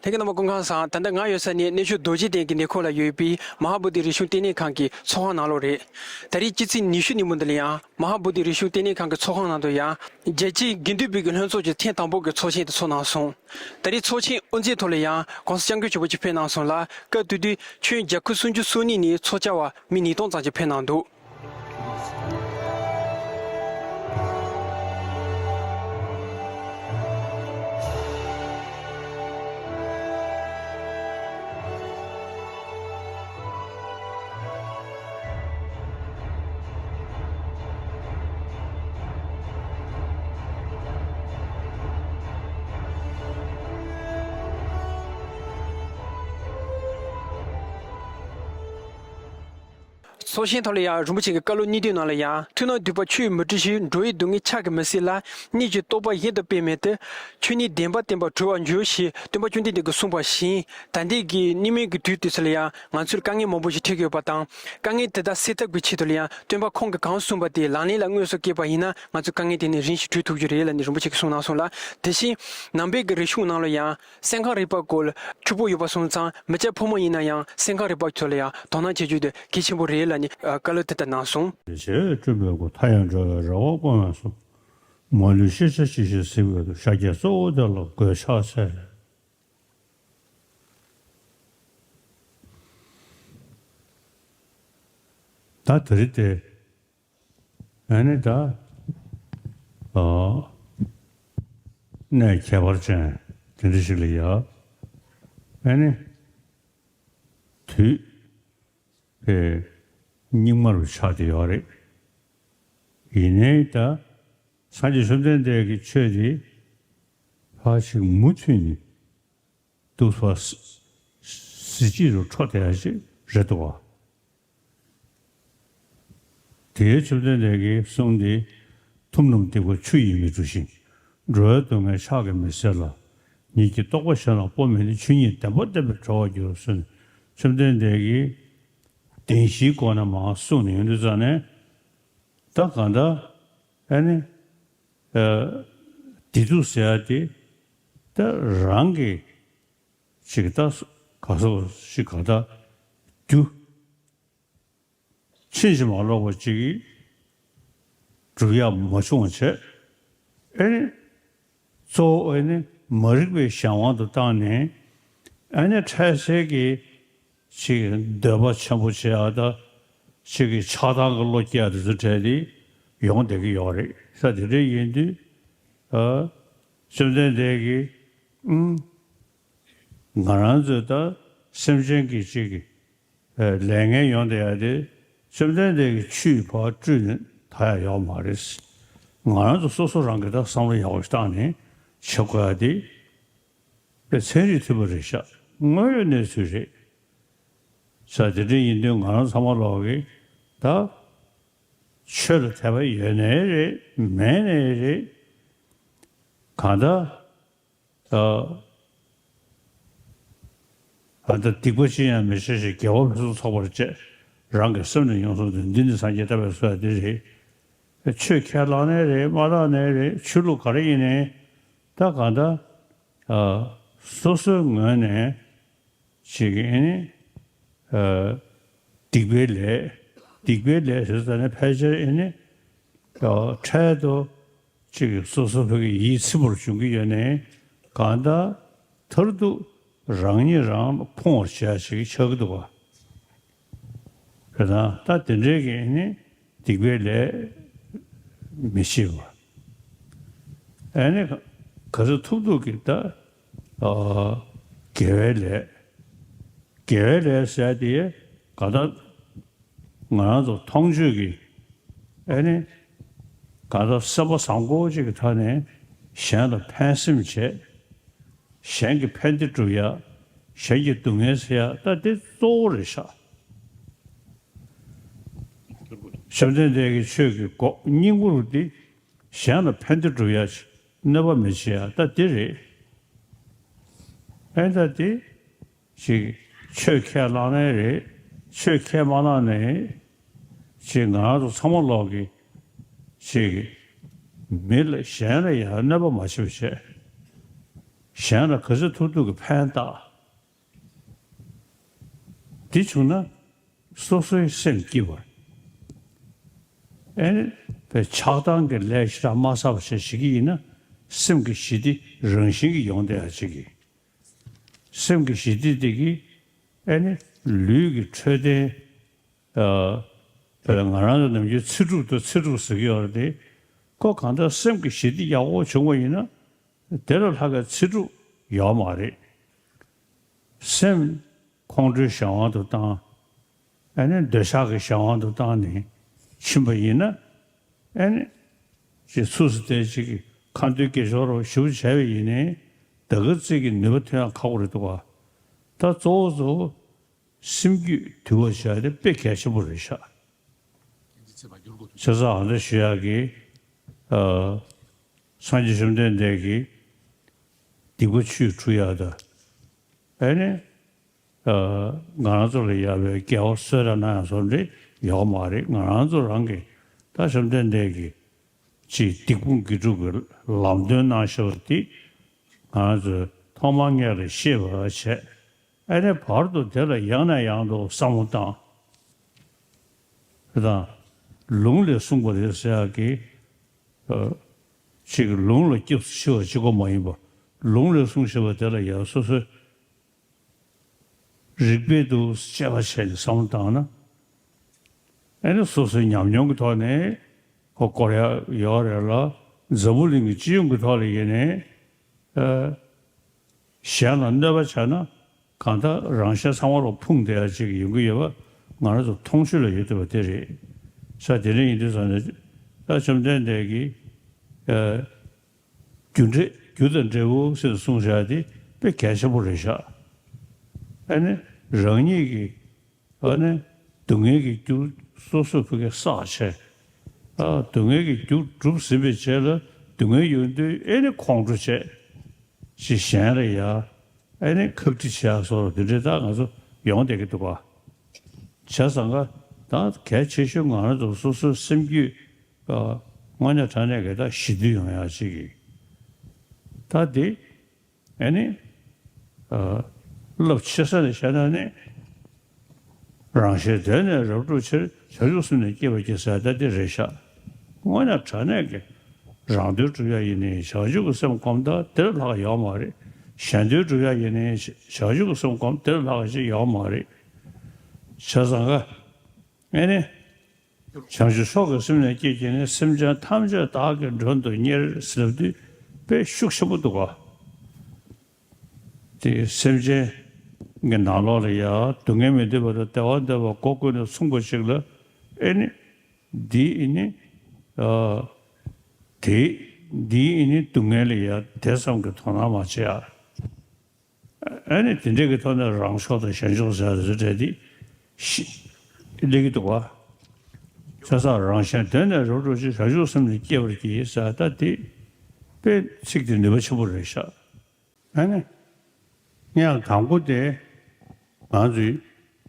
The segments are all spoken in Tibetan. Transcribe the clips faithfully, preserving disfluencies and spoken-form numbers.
ལྷན་རྒྱས་རྣམ་པ་སྐུ་ཁམས་བཟང་། ད་ལྟ་ང་ཡོད་ས་ནི་གནས་མཆོག་རྡོ་རྗེ་གདན་གྱི་ཉེ་འཁོར་ལ་ཡོད་པའི་མ་ཧཱ་བོ་དྷི་རིག་གཞུང་ལྟེ་གནས་ཁང་གི་ཚོགས་ཁང་ནང་ལོགས་རེད། ད་རེས་སྤྱི་ཚེས་ཉི་ཤུ་ནས་མུ་མཐུད་ལ་ཡང་མ་ཧཱ་བོ་དྷི་རིག་གཞུང་ལྟེ་གནས་ཁང་གི་ཚོགས་ཁང་ནང་དུ་ཡང་རྒྱལ་སྤྱིའི་དགེ་འདུན་པའི་གི་ལྷན་ཚོགས་ཀྱི་ཐེངས་དང་པོ་གི་ཚོགས་ཆེན་དེ་ཚོགས་གནང་སོང་། ད་རེས་ཚོགས་ཆེན་དབུ་འཛུགས་ཐོག་ལ་ཡང་༸གོང་ས་༸སྐྱབས་མགོན་ཆེན་པོ་མཆོག་ཕེབས་གནང་སོང་ལ། སྐབས་དེ་དུས་ཁྱོན་བརྒྱ་ཁུག་སུམ་ཅུ་སོ་གཉིས་ནས་ཚོགས་བཅར་བ་མི་ཉིས་སྟོང་ཙམ་ཞིག་ཕེབས་གནང་འདུག། ཚོགས་ཆེན་ཐོག་ལ་ཡང་རིན་པོ་ཆེ་གི་བཀའ་སློབ་སྙིང་བསྡུས་ནང་ལ་ཡང་། མཐུན་སྣང་འདུས་པ་ཆོས་མི་འཁྲུལ་ཞིང་། འགྲོ་བའི་སྡུག་བསྔལ་ཕྱག་གིས་མི་སེལ་ལ། སྙིང་རྗེ་རྟོགས་པ་གཞན་དུ་སྤེལ་མེད་དུ། ཆོས་ཉིད་བདེན་པ་བསྟན་པར་གྲོལ་བར་འགྱུར་ཞེས་སྟོན་པ་བཅོམ་ལྡན་འདས་ཀྱིས་གསུངས་པ་བཞིན། ད་ལྟའི་གི་སྣེ་མིན་གྱི་དུས་དེ་ཚོ་ལ་ཡང་ང་ཚོར་དཀའ་ངལ་མང་པོ་ཞིག་འཕྲད་ཀྱི་ཡོད་པ་དང་། དཀའ་ངལ་དེ་དག་སེལ་ཐབས་ཀྱི་ཆེད་དུ་ལ་ཡང་སྟོན་པ་ཁོང་གིས་གང་གསུངས་པ་དེ་ལག་ལེན་ལ་དངོས་སུ་བཀལ་བ་ཡིན་ན། ང་ཚོའི་དཀའ་ངལ་དེ་ནི་རིམ་བཞིན་གྲོལ་ཐུབ་རྒྱུ་རེད་ལབ་ནས་རིན་པོ་ཆེ་གིས་གསུངས་གནང་སོང་ལ། དེ་བཞིན་ནང་པའི་གི་རིག་གཞུང་ནང་ལ་ཡང་། སེམས་ཁམས་རིག་པ་སྐོར་ཕྱུག་པོ་ཡོད་པ་སོང་ཙང་། མི་སྐྱ་ཕོ་མོ་ཡིན་ན་ཡང་སེམས་ཁམས་རིག་པ་ཚོ་ལ་ཡང་དོ་སྣང་བྱེད་རྒྱུ་དེ་གལ་ཆེན་པོ་རེད་ལབ་ནས་བཀའ་སློབ་དེ་ལྟར་གནང་སོང་། རྗེས་བསྐྲུན་པའི་སྒོ། མཐའ་ཡང་གྲོལ་བའི་རེ་བ་སྐོང་བས་སོ། མ་ལུས་ཤེས་བྱ་ཇི་བཞིན་གཟིགས་པའི་མཐུས། ཤཱཀྱའི་གཙོ་བོ་དེ་ལ་མགོས་ཕྱག་འཚལ། ད་དེ་རིང་དེ། ཨ་ནི་ད། ཨ། གནས་ཁྱད་པར་ཅན་དེ་འདྲ་ཞིག་ལ་ཡ། ཨ་ནི། དུས། དེ། སྙིགས་མ་རུ་ཆགས་བསྡད་ཡོད་རེད། ཡིན་ནའི་ད། སངས་རྒྱས་བཅོམ་ལྡན་འདས་ཀྱི་ཆོས་དེ། ཕར་ཞིག་མུ་མཐུད་ནས། འདུག་པ། གཟི་བརྗིད་དུ་འཕྲོ་དེ་ཡང་ཞིག་རེད་འདུག་པ། དེའི་བཅོམ་ལྡན་འདས་ཀྱིས་གསུངས་ཏེ། ཐུབ་རྣམས་སྡིག་པ་ཆུ་ཡིས་མི་འཁྲུ་ཞིང་། འགྲོ་བའི་སྡུག་བསྔལ་ཕྱག་གིས་མི་སེལ་ལ། ཉིད་ཀྱི་རྟོགས་པ་གཞན་ལ་སྤོ་མི་ནུས། ཆོས་ཉིད་བདེན་པ་བསྟན་པས་གྲོལ་བར་འགྱུར་ཟེར་ནས། བཅོམ་ལྡན་འདས་ཀྱིས་བདེན་བཞིའི་སྒོ་ནས་མར་གསུངས་ནས་ཡོང་དུས་ཙང་ནས། ད་གང་ལྟར་ཨ་ནི། ཨ། བདེ་སྡུག་ཟེར་ཡ་དེ་ད་རང་གི་ཅིག་ད་ག་སོ་ཞིག་ག་ད་རྒྱུ་ཕྱིན་ཅི་མ་ལོག་པ་ཅིག་སྒྲུབ་ཡ་མ་བྱུང་བ་བྱས། ཨེ་ནི་གཙོ་བོ་ཨེ་ནི་མ་རིག་པའི་གཞན་དབང་དུ་བཏང་ནས། ཨེ་ནི་འཕྲལ་སེལ་གྱི་ཅིག་འདོད་པ་ཆེན་པོ་བྱེད་ཡ་ད་ཅིག་གི་ཆགས་སྡང་གི་བློ་སྐྱེ་ཡ་དེ་ཚོ་འཕྲལ་དེ་ཡོང་བསྡད་ཀྱི་ཡོད་རེད། ས་དེ་འདྲ་ཡིན་དུས། ཨ། བཅོམ་ལྡན་འདས་ཀྱིས། ཨུམ། ང་རང་ཚོས་ད་སེམས་ཅན་གྱི་ཅིག་གི། ཨ། ལས་ངན་ཡོང་བསྡད་ཡ་དེ། བཅོམ་ལྡན་འདས་ཀྱི་ཆོས་ཕར་སྤྲུལ་ནས་ད་ཡ་ཡོག་མ་རེད། ང་རང་ཚོ་སོ་སོ་རང་གིས་ད་བསམ་བློ་ཡག་པོ་ཞིག་བཏང་ནས་བྱེད་དགོས་ཡ་དེ། དཔེ་ཚན་རིག་མཐུན་པ་རེད་ཤག་དངོས་ཡོད་གནས་ཚུལ་རེད། ས་དེ་འདྲ་ཡིན་དུས་ང་རང་ཚང་མ་ལོག་གིས་ད་ཆོས་ལ་དད་པ་ཡོད་ནའི་རེད། མེད་ནའི་རེད། གང་ལྟར་ད་ཨ་ད་སྡིག་པ་ཅི་ཡང་མི་བྱ་ཞིང་། དགེ་བ་ཕུན་སུམ་ཚོགས་པར་སྤྱད། རང་གི་སེམས་ནི་ཡོངས་སུ་འདུལ། འདི་ནི་སངས་རྒྱས་བསྟན་པའི་སྲོལ་འདི་རེད། ཆོས་ཁས་བླངས་ནའི་རེད། མ་བླངས་ནའི་རེད། ཆོས་ལུགས་ག་རེ་ཡིན་ནའི་ད་གང་ལྟར། ཨ། སོ་སོའི་ངོས་ནས་ཅིག་ཨེ་ནི། ཨ། སྡིག་པའི་ལས། སྡིག་པའི་ལས་ཟེར་ཙ་ནས་ཕལ་ཆེར་ཨེ་ནི། ཨ། འཕྲལ་དུ་ཅིག་སོ་སོ་ཕ་གི་ཡིད་ཚིམ་པོར་འབྱུང་གི་ཡོད་ནའི། གང་ལྟར་མཐར་ཐུག་རང་ཉིད་རང་ལ་ཕོངས་པར་བྱེད་ཡ་ཞིག་ཆགས་ཀྱི་འདུག་པ། དེ་དང་ད་དེ་འདྲའི་གི་ནི་སྡིག་པའི་ལས་མི་བྱེད་པ། ཨ་ནི་ག་ཚོད་ཐུབ་ཐུབ་ཀྱིས་ད། ཨ། དགེ་བའི་ལས། དགེ་བའི་ལས་ཟེར་དེ་ག་ད་ང་རང་ཚོ་མཐོང་ཆོས་ཀྱི། ཨ་ནི་ག་ད་སེམས་པ་བཟང་པོ་ཅིག་གི་ཐོག་ནས་གཞན་ལ་ཕན་སེམས་བྱེད། གཞན་གྱི་ཕན་བདེ་སྒྲུབ་ཡ། གཞན་གྱི་སྡུག་བསྔལ་སེལ་ཡ། ད་དེ་གཙོ་བོ་རེད་ཤག་བཅོམ་ལྡན་འདས་ཀྱི་ཆོས་ཀྱི་སྒོ་སྙིང་པོ་རུ་དེ་གཞན་ལ་ཕན་བདེ་སྒྲུབ་ཡ་ཅིག་གནོད་པ་མི་བྱེད་ཡ་ད་དེ་རེད། ཨེ་ད་དེ་ཅིག་ཆོས་ཁས་བླངས་ནའི་རེད། ཆོས་ཁས་མ་བླངས་ནའི་ཅིག་ང་རང་ཚོ་ཚང་མ་ལོག་གིས་ཅིག་མི་ལ་གཞན་ལ་ཡང་གནོད་པ་མ་བྱེད་པ་བྱས། གཞན་ལ་ག་ཚོད་ཐུབ་ཐུབ་ཀྱི་ཕན་བཏགས། འདི་བྱུང་ན་སོ་སོའི་སེམས་སྐྱིད་པ། ཨེ་ནི་བས་ཆགས་སྡང་གི་ལས་ཞེ་དྲག་མ་བསགས་པ་བྱས་བྱེད་ཀྱི་ཡིན་ན། སེམས་ཀྱི་ཞི་བདེ་རང་བཞིན་གྱིས་ཡོང་བསྡད་ཡ་ཅིག་གིས། སེམས་ཀྱི་ཞི་བདེ་དེ་གིས་ཨེ་ནི་ལུས་ཀྱི་འཕྲོད་བསྟེན། ཨ། དཔེར་ན་ང་རང་ཚོ་ནམ་རྒྱུན་ཚེ་སྒྲུབ་དང་ཚེ་སྒྲུབ་ཟེར་གྱི་ཡོད་རེད་དེ། ཁོ་གང་ལྟར་སེམས་ཀྱི་ཞི་བདེ་ཡག་པོ་བྱུང་བ་ཡིན་ན། དེ་ལས་ལྷག་གི་ཚེ་སྒྲུབ་ཡོད་མ་རེད། སེམས་ཁོང་ཁྲོའི་གཞན་དབང་དུ་བཏང་། ཨ་ནི་འདོད་ཆགས་ཀྱི་གཞན་དབང་དུ་བཏང་ནས་ཕྱིན་པ་ཡིན་ན། ཨ་ནི་ཅིག་ཚུགས་སུ་བསྡད་ཅིག་གི་ཁ་འདོན་དགེ་སྦྱོར་རོ་ཞུ་བྱས་པ་ཡིན་ནའི། ད་ག་ཙིག་གི་ནུས་པ་ཐོན་ཡག་ཁག་པོ་རེད་འདུག་ག། ད་གཙོ་བོ་གཙོ་བོ། སེམས་རྒྱུད་དུལ་བ་བྱ་དེ་དཔེ་གལ་ཆེན་པོ་རེད་ཤག། བྱས་ཙང་ཨ་འདྲ་ཞུ་ཡག་གི། ཨ། སངས་རྒྱས་བཅོམ་ལྡན་འདས་ཀྱིས་སྡིག་པ་ཆུས་འཁྲུ་ཡག་དང་། ཨ་ནི། ཨ། ང་རང་ཚོ་ལ་ཡག་པའི་དགེ་བ་གསོལ་རས་གནང་ཡག་སོགས་འདི་ཡོད་མ་རེད། ང་རང་ཚོ་རང་གིས་ད་བཅོམ་ལྡན་འདས་ཀྱིས་ཅིག་སྡིག་སྤོང་དགེ་སྒྲུབ་ཀྱི་ལམ་སྟོན་གནང་བཞག་པ་འདི་ང་རང་ཚོས་ཐོག་མར་སྔོན་ལ་ཤེས་པ་བྱས། ཨ་ནི་བར་དུ་དེ་ལ་ཡང་ནས་ཡང་དུ་བསམ་བློ་བཏང་། དེ་དང་། ལུང་ལས་གསུངས་པ་རེད་ཟེར་ཡག་གི། ཨ། ཅིག་ལུང་ལ་སྐྱབས་སུ་མཆི་བ་གཅིག་པོ་མ་ཡིན་པ། ལུང་ལས་གསུངས་བཞག་པ་དེ་ལ་ཡང་སོ་སོའི་རིག་པས་དུ་དཔྱད་པ་བྱས་ནས་བསམ་བློ་བཏང་ན། ཨ་ནི་སོ་སོའི་ཉམས་མྱོང་གི་ཐོག་ནས་ཧོ་སྐོར་ཡག་ཡོད་རེད་ལ། འཛམ་བུ་གླིང་གི་སྤྱི་ཡོངས་ཀྱི་ཐོག་ལ་ཡིན་ནའི། ཨ། གཞན་ལ་གནོད་པ་བྱས་ན་གང་ལྟར་རང་གཞན་ཚང་མ་ལ་ཕུང་བསྡད་ཡ་ཅིག་ཡོང་གི་ཡོད་པ་ང་རང་ཚོ་མཐོང་ཆོས་ལ་ཡོད་བསྡད་པ་དེ་རེད། ས་དེ་འདྲ་ཡིན་དུས་ཙང་ནས་ད་བཅོམ་ལྡན་འདས་ཀྱིས། ཨ། རྒྱུ་འབྲས་རྒྱུ་དང་འབྲས་བུ་ཟེར་གསུངས་བཞག་དེ་དཔེ་གལ་ཆེན་པོ་རེད་ཤག། ཨ་ནི་རང་ཉིད་ཀྱིས། ཨ་ནི་སྡུག་བསྔལ་གྱི་རྒྱུ་སོ་སོས་ཕ་གིར་བསགས་བྱས། ཨ། སྡུག་བསྔལ་གྱི་རྒྱུ་གྲུབ་ཟིན་པའི་རྗེས་ལ་སྡུག་བསྔལ་ཡོང་དུས་ཨེ་ནི་ཁོང་ཁྲོ་བྱས། ཅིག་གཞན་ལ་ཡ། ཨེ་ནི་ཁག་དཀྲི་བྱས་སོགས་དེ་འདྲའི་ད་ང་ཚོ་ཡོང་བསྡད་ཀྱི་འདུག་ག། བྱས་ཙང་ཀ་ད་གལ་ཆེ་ཤོས་ང་རང་ཚོ་སོ་སོའི་སེམས་རྒྱུད། ཨ། དངོས་གནས་དྲང་གནས་ཀྱི་ད་ཞི་དུལ་ཡོང་ཡ་ཅིག་གི། ད་དེ། ཨ་ནི། ཨ། རླབས་ཆེ་ས་ནས་བཤད་ན་ནི། རང་གཞན་དོན་ནི་རབ་བསྒྲུབ་ཕྱིར། བྱང་ཆུབ་སེམས་ནི་བསྐྱེད་པར་བགྱི་ཟེར་ད་འདི་རེད་ཤག། དངོས་གནས་དྲང་གནས་ཀྱི་རང་དོན་སྒྲུབ་ཡ་ཡིན་ནའི་བྱང་ཆུབ་ཀྱི་སེམས་བསྒོམ་ད་དེ་ལས་ལྷག་ཡོད་མ་རེད། གཞན་དོན་སྒྲུབ་ཡ་ཡིན་ནའི་བྱང་ཆུབ་ཀྱི་སེམས་བསྒོམ་དེ་ལས་ལྷག་ཅིག་ཡོད་མ་རེད། བྱས་ཙང་ཀ། ཨ་ནི། བྱང་ཆུབ་མཆོག་གི་སེམས་ནི་བསྐྱེད་བགྱིས་ནས། སེམས་ཅན་ཐམས་ཅད་བདག་གིས་མགྲོན་དུ་གཉེར་ཟེར་ལབ་དུས་དཔེ་ཤུགས་ཆེན་པོ་འདུག་ག། དེ་སེམས་ཅན་གྱི་ནང་ལོགས་ལ་ཡ་སྡུག་བསྔལ་མི་འདོད་པ་དང་བདེ་བ་འདོད་པ་སྒོ་ཀུན་ནས་མཚུངས་པ་ཞིག་ལ། ཨེ་ནི། འདི་ཨེ་ནི། ཨ། དེ། འདི་ཨེ་ནི་སྡུག་བསྔལ་ལ་ཡ་དེ་ཙམ་གྱི་དོ་སྣང་མ་བྱེད་ཡ། ཨ་ནི་དེ་འདྲའི་གི་ཐོག་ནས་རང་ཕྱོགས་དང་གཞན་ཕྱོགས་ཟེར་ཡ་དེ་ཚོ་འདྲ་དེ་ཤི་སླེབས་ཀྱི་འདུག་བ། བྱས་ཙང་རང་གཞན་དོན་ནི་རབ་བསྒྲུབ་ཕྱིར། བྱང་ཆུབ་སེམས་ནི་བསྐྱེད་པར་བགྱི་ཟེར་ད་དེ་དཔེ་ཚིག་དེ་ནུས་པ་ཆེན་པོ་རེད་ཤག། ཨ་ནི། སྔོན་དང་པོ་དེ་ང་ཚོའི་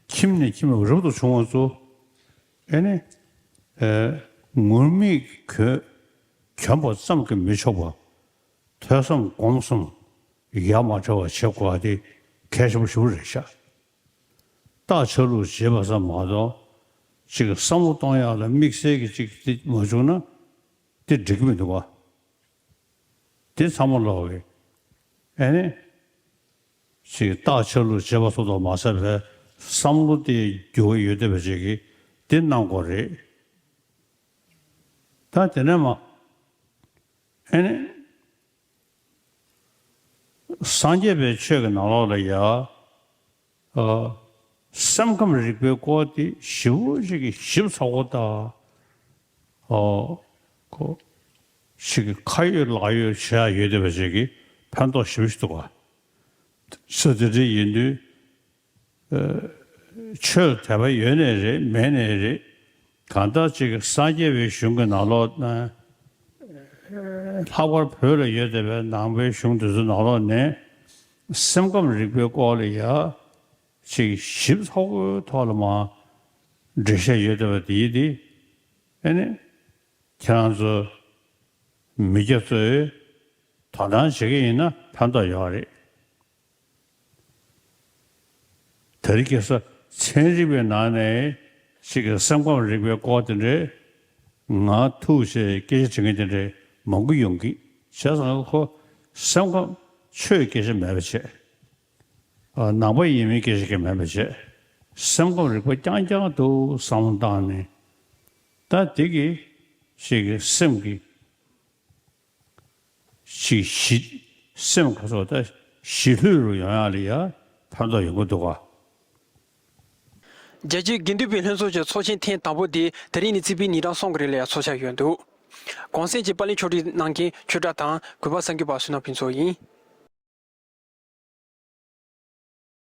ཁྱིམ་ནས་ཁྱིམ་ལ་རབ་ཏུ་བྱུང་བ་ཚོ། ཨ་ནི། ཨེ། ངུར་སྨྲིག་གོན་གོན་པ་ཙམ་གྱིས་མི་ཆོག་པ། ཐོས་བསམ་སྒོམ་གསུམ་ཡ་མ་བྲལ་བ་བྱེད་དགོས་པ་དེ་གལ་ཆེན་པོ་ཞེ་པོ་རེད་ཤག། རྟགས་ཆ་ལུགས་བྱེད་པ་ཙམ་མ་གཏོགས། ཅིག་བསམ་བློ་གཏོང་ཡག་ལ་དམིགས་བསལ་གྱི་ཅིག་དེ་མ་བྱུང་ན་དེ་འགྲིག་གི་མི་འདུག་ག། དེ་ཚང་མ་ལོག་གི། ཨ་ནི། ཅིག་རྟགས་ཆ་ལུགས་བྱེད་པ་སོགས་དང་མ་ཟད་པའི་བསམ་བློ་དེ་འགྱུར་བ་ཡོད་བསྡད་པ་ཅིག་གིས་དེ་གནང་དགོས་རེད། ད་དེ་ནས་མ། ཨ་ནི། སངས་རྒྱས་པའི་ཆོས་ཀྱི་ནང་ལོགས་ལ་ཡ། ཨ། སེམས་ཁམས་རིག་པའི་སྐོར་དེ་ཞེ་པོ་ཅིག་གི་ཞིབ་ཚགས་པོ་དང་། ཨ། ཁོ། ཅིག་གི་ཁ་ཡོད་ལག་ཡོད་བྱེད་ཡ་ཡོད་བསྡད་པ་ཅིག་གིས་ཕན་ཐོགས་ཞེ་པོ་ཞིག་འདུག་ག། ས་དེ་འདྲ་ཡིན་དུས། ཨ། ཆོས་དད་པ་ཡོད་ནའི་རེད་མེད་ནའི་རེད། གང་ལྟར་ཅིག་སངས་རྒྱས་པའི་གཞུང་གི་ནང་ལོགས་ན། ལྷག་པར་བོད་ལ་ཡོད་བསྡད་པའི་ནང་པའི་གཞུང་དེ་ཚོའི་ནང་ལོགས་ནས་སེམས་ཁམས་རིག་པའི་སྐོར་ལ་ཡ་ཅིག་ཞིབ་ཚགས་པོའི་ཐོག་ལ་མར་འགྲེལ་བཤད་ཡོད་བསྡད་པ་དེ་ཡིན་ཏེ། ཨ་ནི། ཁྱེད་རང་ཚོ་མི་སྐྱ་ཚོས་དོ་སྣང་བྱེད་ཀྱི་ཡིན་ན་ཕན་ཐོགས་ཡོད་རེད། དེ་རིང་ཁ་སང་ཚན་རིག་པའི་ནང་ནས་ཅིག་གི་སེམས་ཁམས་རིག་པའི་སྐོར་དེ་འདྲའི་ང་ཐུག་བྱས་སྐད་ཆ་དྲི་མཁན་དེ་འདྲའི་མང་པོ་ཡོང་གི། བྱས་ཙང་ཁོ་སེམས་ཁམས་ཆོས་སྐད་ཆ་མེད་པ་བྱས། ཨ། ནང་པ་ཡིན་མིན་སྐད་ཆ་གི་མེད་པ་བྱས། སེམས་ཁམས་རིག་པ་རྐྱང་རྐྱང་དུ་བསམ་བློ་བཏང་ནས། ད་དེ་གི་ཅིག་གི་སེམས་ཀྱི་ཅིག་ཞི། སེམས་ཁ་སོགས་ད་ཞི་ལྷོད་རུ་ཡོང་ཡག་ལ་ཡ་ཕན་ཐོགས་ཡོང་གི་འདུག་ག། རྒྱལ་སྤྱིའི་དགེ་འདུན་པའི་ལྷན་ཚོགས་ཀྱི་ཚོགས་ཆེན་ཐེངས་དང་པོ་དེ་དེ་རིང་ནས་རྩིས་པའི་ཉིན་གྲངས་གསུམ་གི་རིང་ལ་ཡང་ཚོགས་འཆར་ཡོད་འདུག། གོང་གསལ་གྱི་པར་ལེན་ཕྱོགས་སྒྲིག་གནང་མཁན་ཆོས་གྲགས་དང་གུས་པ་གསར་འགོད་པ་བསོད་ནམས་ཕུན་ཚོགས་ཡིན།